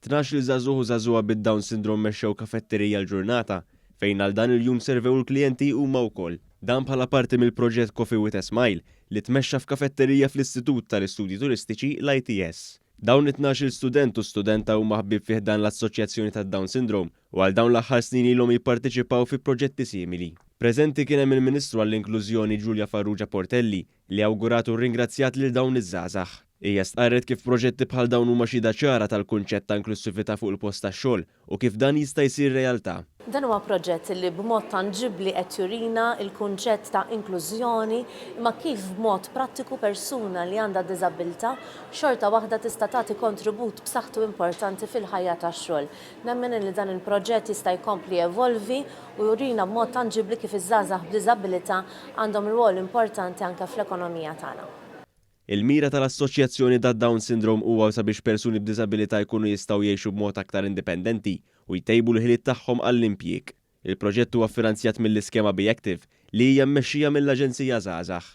12-il żagħżugħ u żagħżugħa bid-Down Syndrome mexxew kafetterija l-ġurnata, fejn għal dan il-jum servew il-klijenti huma wkoll. Dan bħala parti mill-proġett Coffee with a Smile li tmexxa f'kafetterija fl-Istitut tal-Istudji Turistiċi, l-ITS. Dawn it-12-il student u studenta huma ħbieb fi ħdan l-Assoċjazzjoni tad-Down Syndrome u għal dawn l-aħħar snin ilhom jipparteċipaw fi proġetti simili. Preżenti kien hemm il-Ministru għall-Inklużjoni Julia Farrugia Portelli li awgurat u rringrazzjat lil dawn iż-żgħażagħ. Hija stqarret kif proġetti bħal dawn huma xhieda ċara tal-kunċett ta' inklussività fuq il-post tax-xogħol u kif dan jista' jsir realtà. Dan huwa proġett li b'mod tanġibbli qed jurina l-kunċett ta' inklużjoni imma kif b'mod prattiku persuna li għandha diżabbiltà xorta waħda tista' tagħti kontribut b'saħħtu importanti fil-ħajja tax-xogħol. Nemmen li dan il-proġett jista' jkompli jevolvi u jurina b'mod tanġibbli kif iż-żgħażagħ b'diżabilità għandhom rwol importanti anke fl-ekonomija tagħna. Il-mira tal-Assoċjazzjoni tad-Down Syndrome huwa sabiex persuni b'diżabilità jkunu jistgħu jgħixu b'mod aktar indipendenti u jtejbu l-ħiliet tagħhom għall-impjieg. Il-proġett huwa ffinanzjat mill-iskema Be Active li hija mmexxija mill-Aġenzija Żgħażagħ.